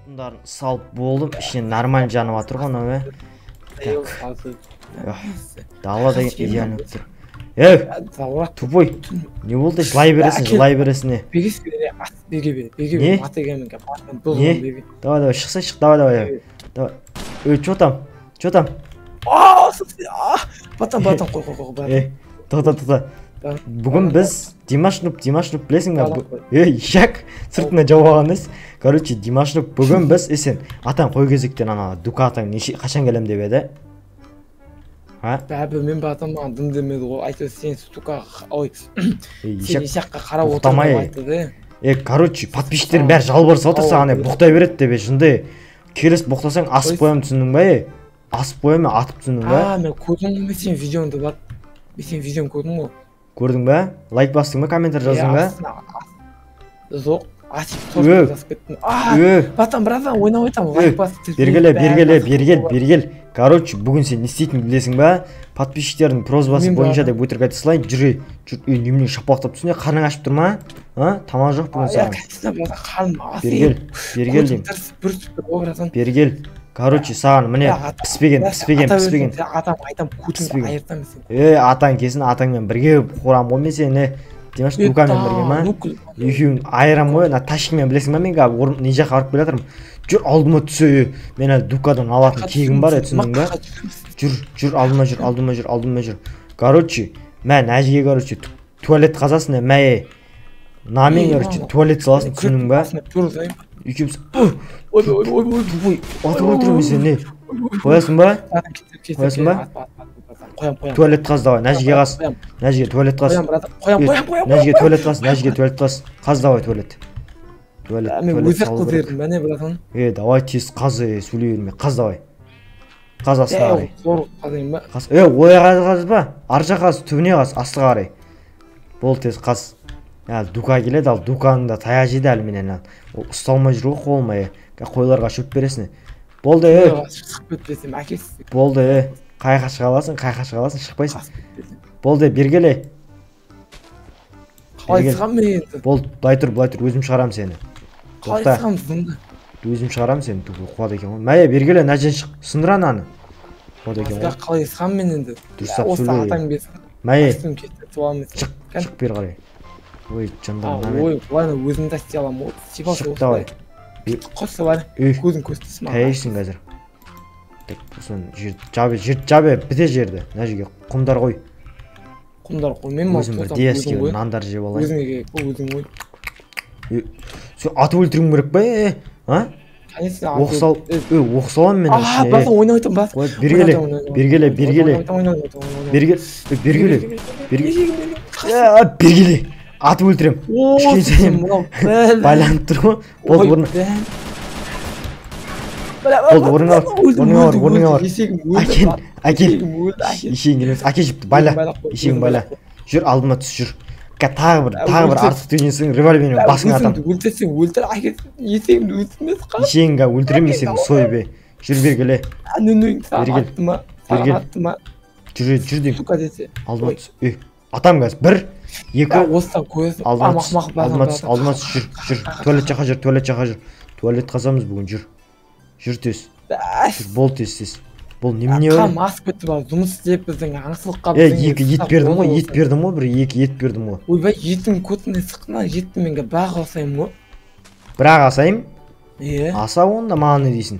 Отындарын салып болдым, ішіне нормально жанып жатыр ғой анау, Так. Дала деген идеально тұр. Ей, тупой, не болды, жылай бересің, жылай бересің, не? Не? Не? Давай, давай, шықса, шық, давай, давай, давай. Ей, чё там? Чё там? Батан, батан, қой, қой, қой, Ей, тоқта, тоқта. Бүгін біз Димаш Нуб, Димаш Нуб білесің ба? Ей, ишак, сыртына жауып алған емес. Короче, Димаш Нуб, бүгін біз, сен, атаң қой кезектен ана Дука атаң неше қашан келем деп еді? А? Бәрібір мен батам маған дым демеді ғой. Айтты, сен сука, ой, сен ишаққа қарап отырмай айтты да. Е, короче, подписчиктердің бәрі жалбарысып отыр саған, боқтай береді деп, жынды. Келесі боқтасаң асып қоямын, түсіндің ба, е? Асып қоямын, атып, түсіндің ба? А, мен көрдім ғой, мен сенің видеоңды, брат. Мен сенің видеоңды көрдім ғой. Көрдің ба? Лайк бастың ба, комментарий жаздың ба? Жоқ, асып тоже жазып кеттім. А, братан, братан, ойнап айтамын, лайк басып. Бергеле, бергеле, бергел, бергел. Короче, бүгін сен не істейтініңді білесің ба? Подписчиктердің просьбасы бойынша деп өтірік айта салайын. Жүр, жүр, үй, немене шапалақтап түсіне, қарның ашып тұр ма? А? Тамақ жоқ бүгін саған. Бергел, бергел деймін. Бергел. Короче, саған міне піспеген, піспеген, піспеген. Атам, айтам, көтіңді айыртамын сен. Ей, атаң келсін, атаңмен бірге қорам ғой мен сені. Димаш, Дукамен бірге ма? Екеуін айырам ғой, ана ташкимен білесің ба, мен қазір не жаққа барып келе жатырмын. Жүр, алдыма түсе, мен әлі Дукадан алатын кегім бар, түсіндің ба? Жүр, жүр, алдыма жүр, алдыма жүр, алдыма жүр. Короче, мә, Нәжіге, короче, туалет қазасың, мә, намен, короче, туалет саласың, түсіндің ба? Екеуміз, ой, ой, ой, ой, атып өлтіремін сені, қоясың ба? Қоясың ба? Қоям, қоям. Туалет қаз, давай, Нәжіге қаз. Нәжіге туалет қаз. Қоям, брат, қоям, қоям, қоям. Нәжіге туалет қаз, Нәжіге туалет қаз. Қаз, давай, туалет. Туалет, мен өзі қыз бердім, міне, братан. Е, давай тез қаз, сөйлей берме. Қаз, давай. Қаз астыға қарай. Зор қазайын ба? Қаз. Е, ояға қазба. Ар жаққа қаз, түбіне қаз, астыға қарай. Бол, тез қаз. Әлі Дука келеді, ал Дуканың да таяқ жейді әлі менен. Ол ұсталмай жүр ғой қолыма, е. Қойларға шөп бересің. Болды, е. Шығып кетпесем, әкесі. Болды, е. Қайға шыға аласың, қайға шыға аласың, шықпайсың. Болды, бергеле. Қалай шығамын мен енді? Болды, былай тұр, былай тұр, өзім шығарам сені. Қалай шығамын зынды? Өзім шығарам сені, түгіл қуады екен ғой. Мә, бергеле, мына жерден шық, сындыр ананы. Қуады екен ғой. Қалай шығамын мен енді? Дұрыстап Осы сөйле. атаң берсін. Мә, шық, шық бері қарай. Ой, жандарым, ой, былай өзім де істей аламын. Шық, давай. Қос, давай. Көзің көз түссін. Таяйсың қазір. Так, соны жер жабе, жер жабе, біте жерді. Мына жерге құмдар қой. Құмдар қой. Мен өзім бір дерзкий нандар жеп алайын. Өзіңе керек, өзің ғой. Сен атып өлтіруің керек па, е? А? Оқ сал, оқ саламын мен ішіне. А, братан, ойнап айтамын, брат. Ой, бергеле, бергеле, бергеле. Бергеле, бергеле. Бергеле. Бергеле. Атып өлтірем. Кішкене байланып тұр ғой. Болды, орнына. Болды, орныңа бар, орныңа бар, орныңа бар. Әкел, әкел. Ешегің келмес. Әкел жіпті, байла. Ешегің байла. Жүр, алдыма түс, жүр. Тағы бір, тағы бір артық дегенсің, револьвермен басыңа атам. Өлтірсең, өлтір, әкел. Есегімді өлтірмес қал. Ешегіңді өлтіремін мен сені, сойып, е. Жүр, бергеле. Бергел. Бергел. Жүр, жүр деймін. Алдыма түс. Ей, атам қазір. Бір, екі. Осыдан көз. Алдыма түс, алдыма түс, алдыма түс, жүр, жүр. Туалет жаққа жүр, туалет жаққа жүр. Туалет қазамыз бүгін, жүр. Жүр тез. Жүр, бол тез, тез. Бол, немене бар? Қам асып кетті ба, жұмыс істеп біздің аңсылыққа. Е, екі ет бердім ғой, ет бердім ғой, бір екі ет бердім ғой. Ойбай, еттің көтіне сықына жетті, мен бір-ақ асайым ғой. Бір-ақ асайым? Е. Аса онда маған не дейсің?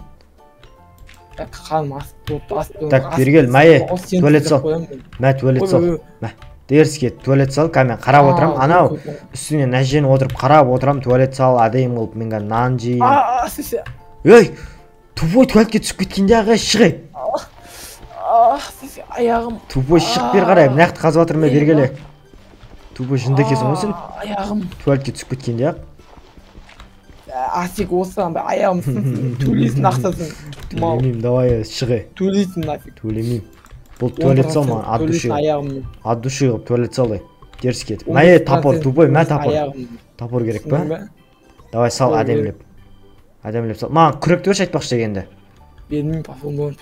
Қам асып болды, асып. Так, бергел, мә, туалет сал. Мә, туалет сал. Мә, дерске туалет сал, қазір мен қарап отырамын. Анау үстіне нәжен отырып қарап отырамын, туалет сал, әдейі қылып мен қазір нан жеймін. А, сесе. Ей, тупой туалетке түсіп кеткенде ағай, шық, ей. Аяғым. Тупой шық бері қарай, мына жақты қазып жатырмын, бергеле. Тупой жынды екенсің ғой сен. Аяғым. Туалетке түсіп кеткенде ақ. Асик осыдан аяғым сынсын, төлейсің ақшасын. Төлемеймін, давай шық, ей. Төлейсің нафиг. Төлемеймін. Бұл туалет сал маған, от души. От души қылып туалет сал, ей. Дерзкий етіп. Мә, топор, тупой, мә топор. Топор керек па? Давай сал әдемілеп. Әдемілеп сал. Маған күректі берші айтпақшы дегенде. Бермеймін, пафон.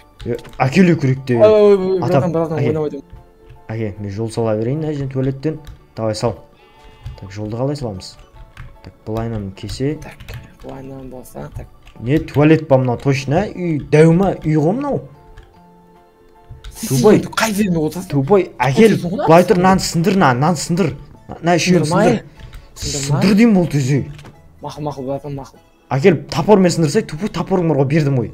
Әкел күректі. Ой, ой, братан, братан, ойнап айтамын. Әке, мен жол сала берейін мына жерден туалеттен. Давай сал. Так, жолды қалай саламыз? Так, былайынан кесе. Так, былайынан болса, так. Не туалет па мынау точно? Үй дәу ма? Үй ғой мынау. Тупой. Қай жерінде отырсың? Тупой, әкел. Былай тұр, нан сындыр, нан сындыр. На үшеуін сындыр. Сындыр деймін бұл төзей. Мақұл, мақұл, братан, мақұл. Әкел, топормен сындырсай, тупой топорың бар ғой, бердім ғой.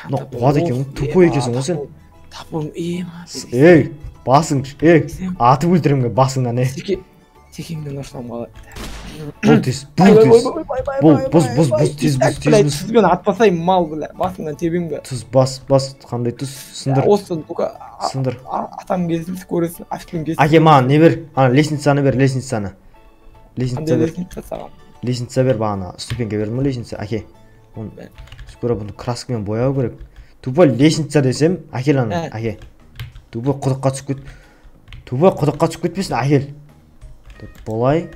Мынау қуады екен, тупой екенсің ғой сен. Топорым, ей, басың, ей, атып өлтіремін басыңнан, ей. Текеңнен ұшынам қалай. Бұл тез, бұл тез. Бұл, бұз, бұз, бұз, тез, бұз, тез, бұз. Тұзбен атпасай мал, бля, басыңнан тебем бе. Тұз, бас, бас, қандай тұз, сындыр. Осы, сындыр. Атам келсін, көресің, ашпен келсін. Әке, маған не бер? Ана, лестницаны бер, лестницаны. Лестница бер. Лестница бер, бағана, ступенька бердім ғой, лестница, әке. Скоро бұны краскамен бояу керек. Тупой лестница десем, әкел аны, әке. Тупой құдыққа түсіп кет. Тупой құдыққа түсіп кетпесін, әкел. Былай.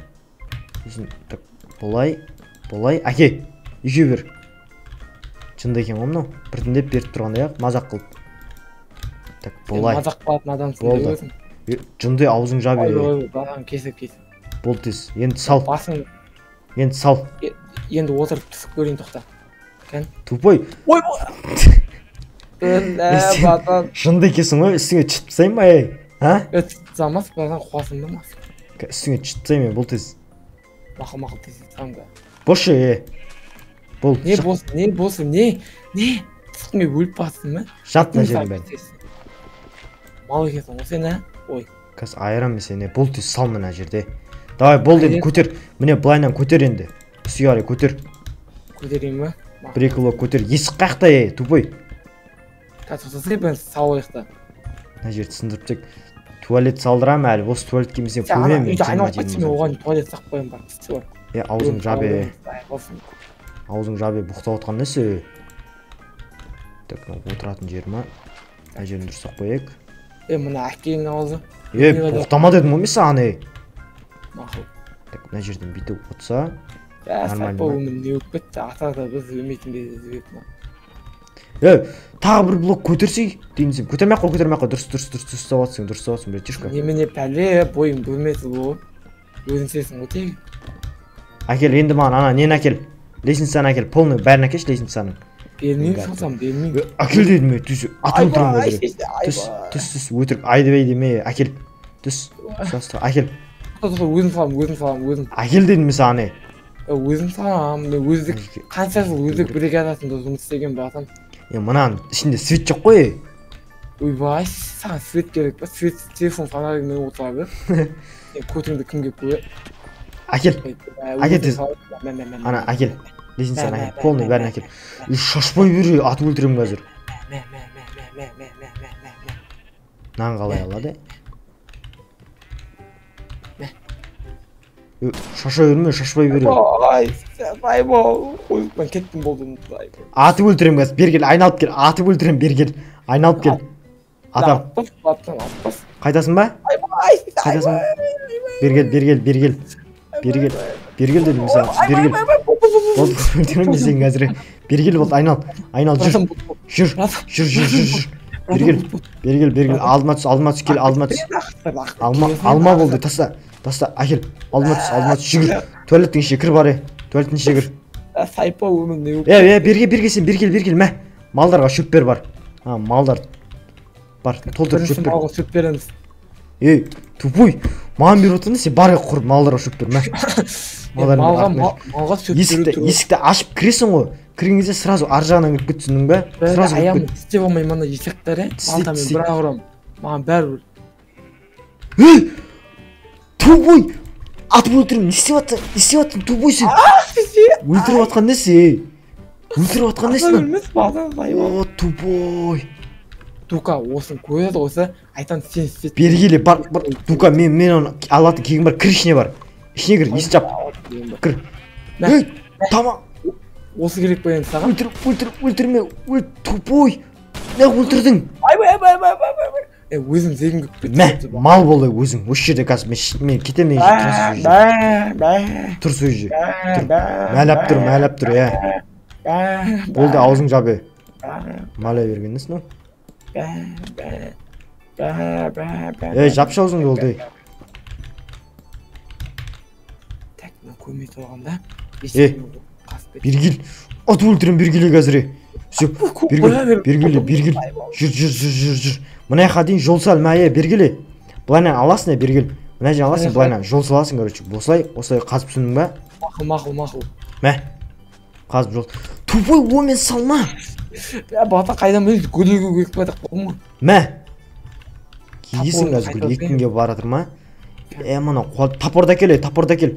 Сосын так, былай, былай, әке. Екеу бер. Жынды екен ғой мынау. Біртіндеп беріп тұрғандай ақ, мазақ қылып. Так, былай. Мазақ қылатын адамсың деп өзің. Жынды аузың жап ей. Ой, ой, кесіп, кесіп. Бол тез. Енді сал. Басың. Енді сал. Енді отырып түсіп көрейін, тоқта. Кән. Тупой. Ой, ой. Жынды екенсің ғой, үстіңе түсіп тастайын ба, ей? А? Замас, братан, қуасың ба, мас? Үстіңе түсіп тастайын мен, бұл тез. Мақұл, мақұл, тез тастаймын ба. Бошы, е. Бол. Не болсын, не болсын, не? Не? Түсқің келіп өліп бассың ба? Жат мына жердің бәрін. Мал екенсің ғой сен, ә? Ой. Қазір айырамын мен сені. Бол тез, сал мына жерде. Давай, бол енді, көтер. Міне былайынан көтер енді. Үстіге қарай көтер. Көтерейін ба? Бір екі блок көтер. Есік қаяқта, ей, тупой. Қазір тоқтасай, бірінші салайық та. Мына жерді сындырып тек. Туалет салдырамын әлі. Осы туалетке мен сені көмемін. Үйді айналып кетсем, мен оған туалет сақ қоямын, бар. Тісі бар. Е, аузың жап, е. Аузың жап, е, бұқтап отқан несі? Так, отыратын жер ма? Мына жерін дұрыстап қояйық. Е, мына әкеңнің аузы. Е, бұқтама дедім ғой мен саған, ей. Мақұл. Так, мына жерден бүйтіп отырса, нормально. Сапа өмір не болып кетті? Ата да біз өлмейтін кезде іздеп. Е, тағы бір блок көтерсей, деймін сен. Көтермей ақ қой, көтермей ақ қой. Дұрыс, дұрыс, дұрыс, дұрыс ұстап жатсың, дұрыс ұстап жатсың, братишка. Немене пәле, бойың бір метр болып. Өзің сесің ғой тегі. Әкел, енді маған ана нені әкел? Лестницаны әкел, полный бәрін әкелші лестницаның. Бермеймін, салсам, бермеймін. Әкел дедім, түс, атып отырмын қазір. Түс, түс, түс, өтірік, айдыбай деме, әкел. Түс, түс, әкел. Өзім саламын, өзім саламын, өзім. Әкел дедім мен саған, ей. Өзім саламын, мен өздік, қанша жыл өздік бригадасында жұмыс істеген братан. Е, мынаның ішінде свет жоқ қой, ей. Ойбай, саған свет керек па? Свет, телефон фонаригімен отыра бер. Сен көтіңді кім кеп көреді? Әкел, әкел тез. Ана, әкел. Лестницаны әкел, полный бәрін әкел. Шашпай бер, атып өлтіремін қазір. Нан қалай алады? Шаша берме, шашпай бер. Ай, айбол, мен кеттім болдым. Атып өлтіремін қазір, бері кел, айналып кел, атып өлтіремін, бері кел, айналып кел. Атам. Қайтасың ба? Қайтасың ба? Бері кел, бері кел, бері кел. Бері кел, бері кел дедім саған, бері кел. Болды, өлтіремін мен сені қазір. Бері кел болды, айнал, айнал, жүр, жүр, жүр, жүр, жүр, жүр. Бері кел, бері кел, бері кел, алдыма түс, алдыма түс, кел, алдыма түс. Алма, алма болды, таста, таста, әкел, алдыма түс, алдыма түс, жүгір. Туалеттің ішіне кір бар, туалеттің ішіне кір. Сайпа өмір не болып? Е, бері кел, бері кел сен, бері кел, бері кел, мә. Малдарға шөп бер бар. А, малдар бар, толтырып шөп бер. Малға шөп береміз. Ей, тупой, маған беріп отырсың, сен бар құрып малдарға шөп бер, мә. Малға шөп беру. Есікті ашып кіресің ғой. Кірген кезде сразу ар жағынан кіріп кетсің бе? Сразу аяғым тістеп алмай мына есіктер, балтамен бір ақ ұрам. Маған бәрібір. Ей! Тупой! Атып өлтіремін. Не істеп жатсың? Не істеп жатсың, тупой сен? Өлтіріп жатқан несі, ей? Өлтіріп жатқан несі? Өлмес, балтан, О, тупой. Дука, осыны көреді осы, айтам сен істет. Бері келе, бар, бар. Дука, мен оны алатын кегім бар, кір ішіне бар. Ішіне кір, есік жап. Кір. Ей, тамам. Осы керек па енді саған? Өлтір, өлтір, өлтірме, өл, тупой. Не өлтірдің? Айбай, айбай, айбай, айбай, айбай. Е, өзім зегім келіп кетті. Мә, мал болды өзің. Осы жерде қазір мен кетемін, тұр сол жерде. Тұр. Мәлап тұр, мәлап тұр, е. Болды, аузың жап, е. Малай берген несі, Ей, жапшы аузыңды болды. Так, мына көмей тұрғанда. Е. Қасып Бері кел. Атып өлтіремін, бері кел қазір. Все, бері кел, бері кел, бері кел. Жүр, жүр, жүр, жүр, жүр. Мына жаққа дейін жол сал, мә, бері кел. Былайынан аласың, бері кел. Мына жерден аласың, былайынан жол саласың, короче. Осылай, осылай қазып түсіндің ба? Мақұл, мақұл, мақұл. Мә. Қазып жол. Тупой, онымен салма. Я бата қайдан білейін, гүл егу керек па деп қойдым ғой. Мә. Кигесің қазір гүл, екі күнге баратыр ма? Мына топорды әкел, топорды әкел.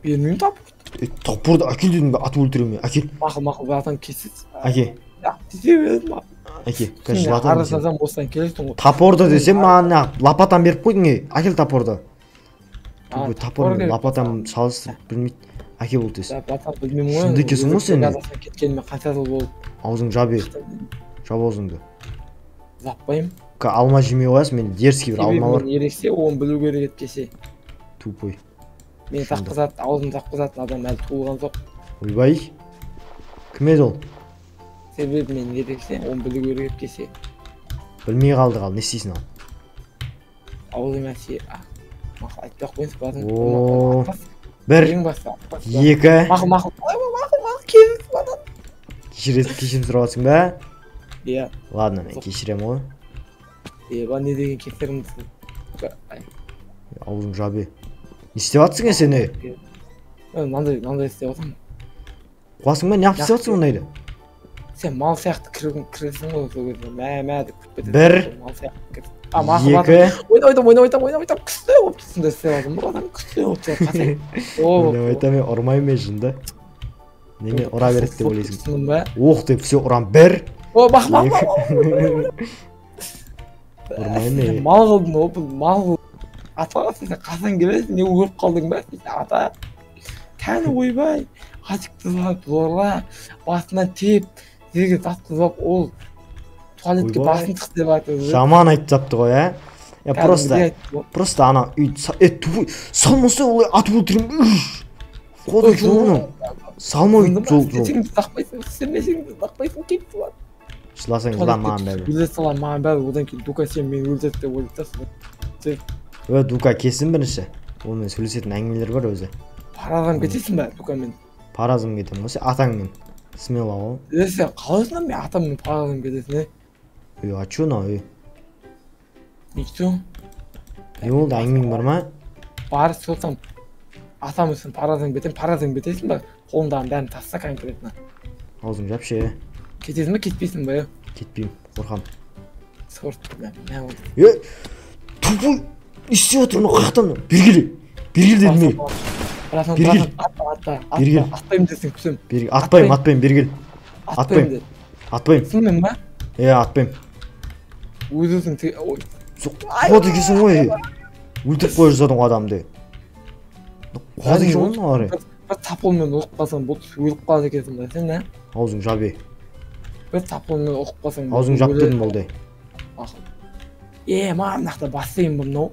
Бермеймін топорды. Топорды әкел дедім бе, атып өлтіремін, әкел. Мақұл, мақұл, братан, кесіз. Әке. Тисе бердім. Әке, қазір жылатамын. Арасынан осыдан келесің ғой. Топорды десем, маған лопатаны беріп қойдың, әкел топорды. Топор мен лопатаны салыстырып білмейді. Әке бол тез. Братан, білмеймін ғой. Шынды екенсің ғой сен. Кеткеніме қанша жыл болды. Аузың жап, жап аузыңды. Жаппаймын. Алма жемей қоясың, мен дерзкий бір алма бар. Ерекше, оны білу керек еді кеше. Тупой. Мен таққызатын, аузын таққызатын адам әлі туылған жоқ. Ойбай. Кім еді ол? Себебі мен ерекше, оны білу керек еді кеше. Білмей қалдық ал, не істейсің ал? Аузыңа ше. Мақұл, айтпай ақ қойыңыз, братан. О. Бір, екі. Мақұл, мақұл, мақұл, мақұл, кешіріңіз, братан. Кешірім сұрап жатсың ба? Иә. Ладно, мен кешіремін ғой. Еба, не деген кешірімсің? Аузың жап. Не істеп жатсың сен? Мынандай, мынандай істеп жатырмын. Қуасың ба? Неғып істеп жатсың ондайды? Сен мал сияқты кіресің ғой сол кезде. Мә, мә деп кіріп кетесің. Бір, мал сияқты кіресің. А, мақұл, екі. Ойнап айтам, ойнап айтам, күшті болып сондай істеп жатырмын, братан, күшті болып тұр. Ойнап айтам, мен ұрмаймын мен жынды. Неме ұра береді деп ойлайсың? Ох деп все ұрам. Бір. О, мақұл, мақұл. Ұрмаймын мен. Мал қылдың ғой, бұл мал қылдың. Атаға сен қасан келесің, не өліп қалдың ба? Ата, кәні ойбай, асикті зорла, басынан теп, жерге тасқызып, ол туалетке басын тық деп айтты. Жаман айтып тапты ғой, ә? Просто, просто ана үй, тупой, салмаса олай атып өлтіремін. Қоды оны. Салма үй, жол, жол. Істесең де тақпайсың, істемесең де тақпайсың, кетіп қалады. Жыласаң жыла маған бәрібір. Өле салам маған бәрібір, одан кейін Дука сен мені өлтірді деп ойлайды да. Дука келсін бірінші. Онымен сөйлесетін әңгімелер бар өзі. Паразам кетесің бе Дукамен? Паразам кетемін ғой, сен атаңмен. Смело ғой. Сен қалайсың мен атаммен паразам кетесің, е? А чё мынау, е? Ничего. Не болды, әңгімең бар ма? Бар, сосын атам үшін паразам кетемін, паразам кетесің бе? Қолыңдағының бәрін таста конкретно. Аузың жап ше. Кетесің бе, кетпейсің бе? Кетпеймін, қорқамын. Сорт, мә болды. Е, тупой, не істеп жатыр мынау, қаяқтан? Бері кел, бері кел дедім мен. Братан, братан, атпа, атпа, атпа, атпаймын десең күтемін. Бері, атпаймын, атпаймын, бері кел. Атпаймын деді. Атпаймын. Шынымен ба? Е, атпаймын. Өз өзің қуады екенсің ғой. Өлтіріп қоя жаздадың ғой адамды. Қуады екен ғой мыналар. Бір топормен ұрып қалсаң, болды, өліп қалады екенсің да сен, ә? Аузың жап, е. Бір топормен ұрып қалсаң, аузың жап дедім, болды. Мақұл. Е, маған мына жақта бассейн бар мынау.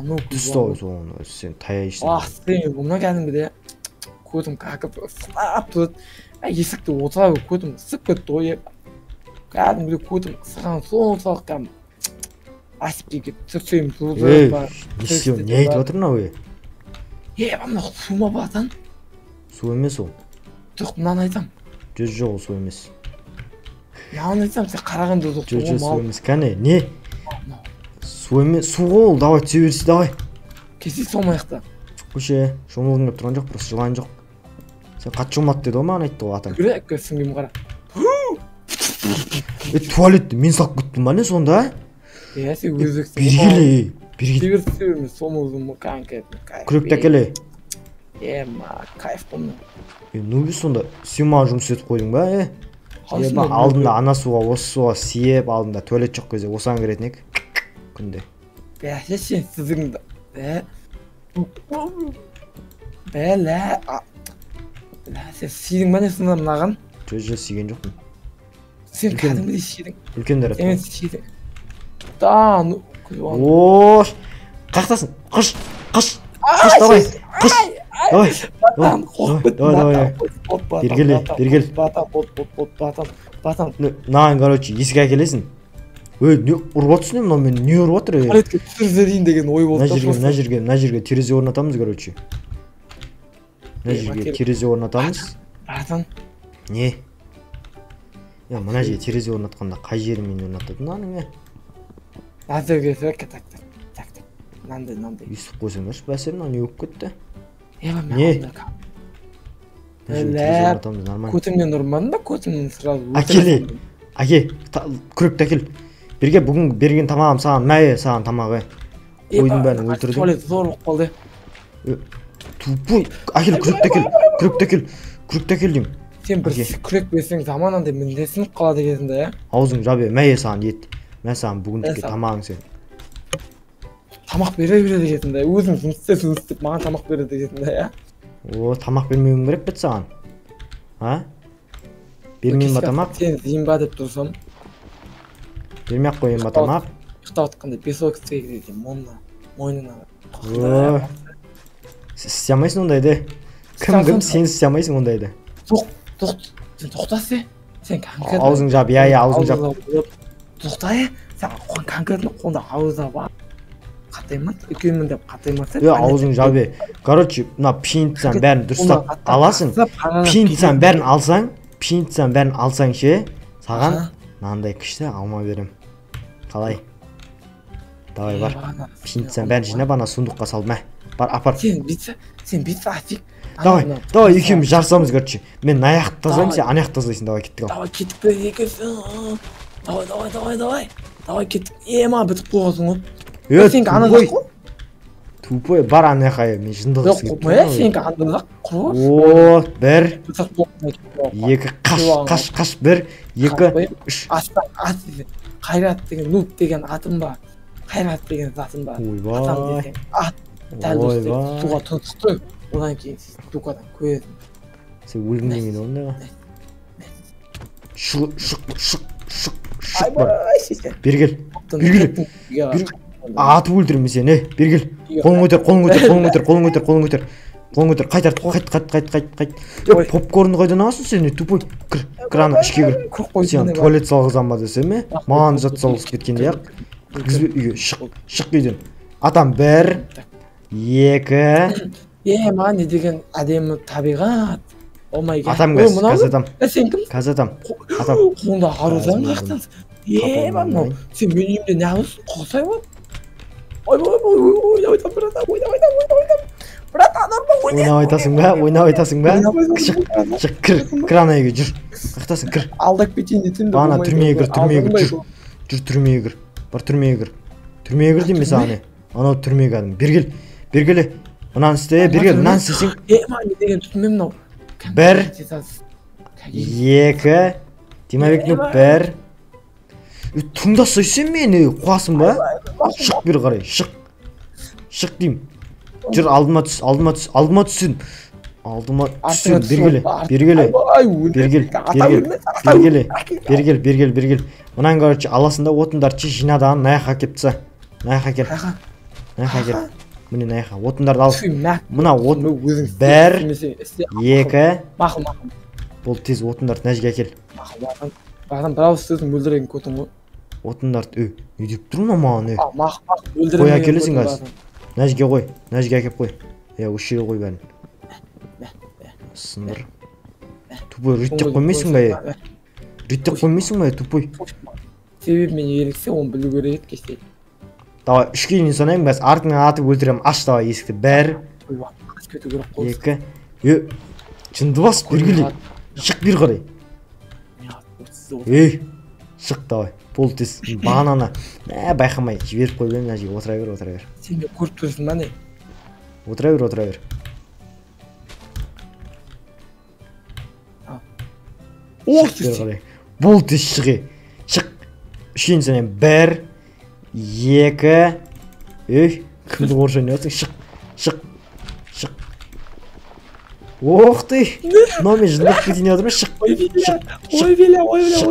Ну, түсті ғой соны, сен таяйсың. Бассейн мына кәдімгідей. Көзім какып, ысқырап тұрады. Есікте отыра беріп көзім ысып кетті ғой. Кәдімгідей көзім ысыған соншалық кәдімгі. Асипке келіп түсірсем, Ей, не істеп, не айтып жатыр мынау, е? Е, мынау су ма, братан? Су емес ол. Жоқ, мынаны айтам. Жоқ, жоқ, ол су емес. Мынаны айтсам, сен қарағанда жоқ. Жоқ, жоқ, су емес. Кәне, не? Су емес, су ғой ол, давай түсе берсей, давай. Кесе солмайық та. Көше, шомылғым келіп тұрған жоқ, просто жылан жоқ. Сен қатты шомылады деді ғой, маған айтты ғой атаң. Жүре, сүңгім қара. Е, туалетті мен салып кеттім ба не сонда? Е, сен өзексің. Бері кел, бері кел. Бері түсе берме, шомылдым конкретно. Күректі әкел. Е, ма, кайф қой мынау. Е, ну бе сонда, сен маған жұмыс етіп қойдың ба, е? Алдында ана суға, осы суға сиеп, алдында туалет жоқ кезде осыған кіретін ек. Күнде. Бәсе сен сіздің бә. Бәлә. Бә, сен сидің ба не сонда мынаған? Жоқ, жоқ, сиген жоқпын. Сен кәдімгідей сидің. Үлкендер Сен сидің. Да, ну, Ош, қаяқтасың? Қыш, қыш, қыш, давай, қыш, давай. Батан, қорқып кеттім, давай, давай. Бері кел, бері кел. Батан, бот, бот, бот, батан, батан. Мынаған, короче, есік әкелесің. Ей, не ұрып жатырсың мынау мені, не ұрып жатыр? Туалетке түсіріп деген ой болды. Мына жерге, мына жерге, мына жерге терезе орнатамыз, короче. Мына жерге терезе орнатамыз. Братан. Не? Я мына жерге терезе орнатқанда қай жерімен орнатады мынаның, е? Лазерге так так так так. Мынандай, мынандай. Өйстіп қойсаңдаршы, бәсе мынау не болып кетті? Не? Не? Көтімнен ұрмадың ба? Көтімнен сразу. Әкел, әке, күректі әкел. Берге, бүгін берген тамағым саған, мә, саған тамағы. Қойдың бәрін өлтірдім. Туалет зор болып қалды. Тупой, әкел, күректі әкел, күректі әкел, күректі әкел деймін. Сен бір күрек берсең заман андай міндесініп қалады екенсің да, иә? Аузың жап, мә, саған ет. Мә саған бүгіндікке тамағың сен. Тамақ бере береді екенсің да, өзің жұмыс істеп, жұмыс істеп маған тамақ береді екенсің да, иә? О, тамақ бермеуім керек бе саған? А? Бермеймін ба тамақ? Сен зейін ба деп тұрсам. Бермей ақ қояйын ба тамақ? Ұйықтап жатқанда песок істеген екен, мойнына. О, істей алмайсың ондайды. Кім сен істей алмайсың ондайды. Тоқ, тоқ, сен тоқтасы, сен конкретно. Аузың жап, иә, иә, аузың жап. Тоқта, сен конкретно қолда ауызда бар. Қатаймын, үлкенмін деп қатаймасың. Е, аузың жап, е. Короче, мына пшеницаның бәрін дұрыстап аласың. Пшеницаның бәрін алсаң, пшеницаның бәрін алсаң ше, саған мынандай күшті алма берем. Қалай? Давай бар. Пшеницаның бәрін жинап ана сундукқа сал, мә. Бар, апар. Сен битса, сен битса афиг. Давай, давай екеуміз жарысамыз, короче. Мен мына жақты тазалаймын, сен ана жақты тазалайсың. Давай кеттік ал. Давай кеттік пе екеуміз. Давай, давай, давай, давай. Давай кеттік. Е, ма бітіп қойғансың ғой. Е, сенікі ана жақ қой. Тупой, бар ана жаққа, мен жындығысы келіп тұр. Жоқ, сенікі ана жақ, құр. О, бір, екі, қаш, қаш, қаш, бір, екі, үш. Астан, ат, Қайрат деген, нуб деген атым бар. Қайрат деген затым бар. Ойбай. Атам десең, ат. Дәл осы суға тұншықты. Одан кейін сіз дукадан көресің. Сен өлгің келмейді ондайға. Шық, шық, шық, шық, шық бар. Бері кел, бері кел. Атып өлтіремін сені, бері кел. Қолың көтер, қолың көтер, қолың көтер, қолың көтер, қолың көтер. Қолың көтер, қайт арт, қайт, қайт, қайт, қайт, қайт. Е, попкорнды қайдан аласың сен, тупой? Кір, кір ана ішке кір. Сен туалет салғызам ба десем, е? Маған зат салғызып кеткенде ақ. Кіргізбе үйге, шық, шық үйден. Атам бір, екі. Е, маған не деген әдемі табиғат. О май гад. Атам қазір, қазір атам. Сен кімсің? Қазір атам. Атам. Қолыңда қару жақтан. Е, мынау. Сен менің үйімде не аласың? Қосай ғой. Ой, ой, ой, ой, ой, братан, ой, ой, ой, ой, братан, ойнап айтасың ба? Ойнап айтасың ба? Шық, шық, кір, кір ана үйге, жүр. Қаяқтасың, кір. Алдап кетейін десем де. Ана түрмеге кір, түрмеге кір, жүр. Жүр, түрмеге кір. Бар, түрмеге кір. Түрмеге кір деймін мен саған. Анау түрмеге кәдімгі. Бері кел, бері кел. Мынаны істе, бері кел, мынаны істесең. Е, маған не деген түрме мынау? Бір, екі, Димабек, бір. Тыңдасай сен мені, қуасың ба? Шық бері қарай, шық. Шық деймін. Жүр, алдыма түс, алдыма түс, алдыма түссін. Алдыма түссін, бері кел, бері кел. Бері кел, бері кел, бері кел, бері кел, бері кел. Мынаны, короче, аласың да отындарды жина да мына жаққа әкеліп таста. Мына жаққа әкел. Мына жаққа әкел. Міне мына жаққа отындарды ал. Мына от бір, екі. Мақұл, мақұл. Бол, тез отындарды мына жерге әкел. Мақұл, мақұл. Бір ауыз сөзің өлтірген көтің ғой. Отындарды, не деп тұр мынау маған, е? Мақұл, мақұл, өлтірген. Қой, әкелесің қазір. Мына жерге қой, мына жерге әкеліп қой. Иә, осы жерге қой бәрін. Сындыр. Тупой, реттеп қоймайсың ба, е? Реттеп қоймайсың ба, тупой? Себебі мен еріксе, оны білу керек еді кеше. Давай, үшке дейін санаймын қазір, артыңнан атып өлтіремін. Аш давай есікті. Бір, екі, е, жынды бас, бері кел. Шық бері қарай. Ей, шық давай. Бол тез, бағананы байқамай жіберіп қойып едім, мына жерге отыра бер, отыра бер. Сен де көріп тұрсың ба не? Отыра бер, отыра бер. О, бол тез, шық. Шық. Үшке дейін санаймын. Бір, екі, ей, кімді орысша ойнап жатсың? Шық, шық, шық. Ох ты, мынау мен жындап кетейін деп жатырмын. Шық, шық,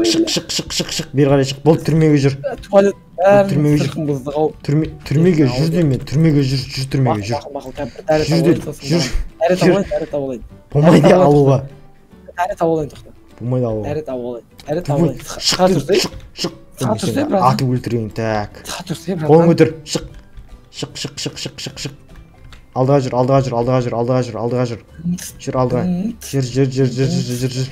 шық, шық, шық, шық, шық, бері қарай шық. Болды, түрмеге жүр. Туалет түрмеге жүр. Түрмеге жүр деймін мен, түрмеге жүр, жүр, түрмеге жүр. Жүр дедім, жүр. Дәрет алайын. Болмайды алуға. Дәрет алайын, тоқта. Болмайды алуға. Дәрет алайын. Дәрет алайын. Шық, шық, шық. Атып өлтірейін, так. Қолың көтер, шық. Шық, шық, шық, шық, шық, шық. Алдыға жүр, алдыға жүр, алдыға жүр, алдыға жүр, алдыға жүр. Жүр алдыға. Жүр, жүр, жүр, жүр, жүр, жүр, жүр.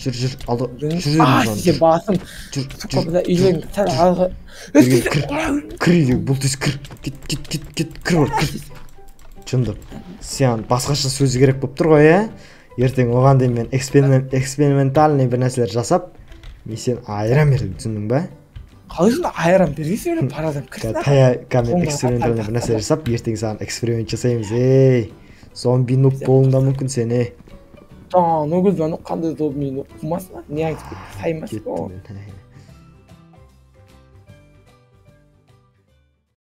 Жүр, жүр, алды. Жүр, А, жүр, сен басым. жүр, Сука, жүр. бля, үйлерің сәл алға. Үйге кір. Кір үйге, бұл тез кір. Кет, кет, кет, кет, кір бар, кір. Жынды. Саған басқаша сөз керек болып тұр ғой, иә? Ертең оған дейін мен экспериментальный бір нәрселер жасап, мен сені айырам ертең, түсіндің ба? Қалай сонда айырам бергенсің бе, парадан кірсін. Мен экспериментальный бір нәрсе жасап, ертең саған эксперимент жасаймыз, ей. Зомби нуб болуың да мүмкін сен, ей. Ну, көз, қандай зомби нуб қылмасын, не айтып саймас. Кеттім мен.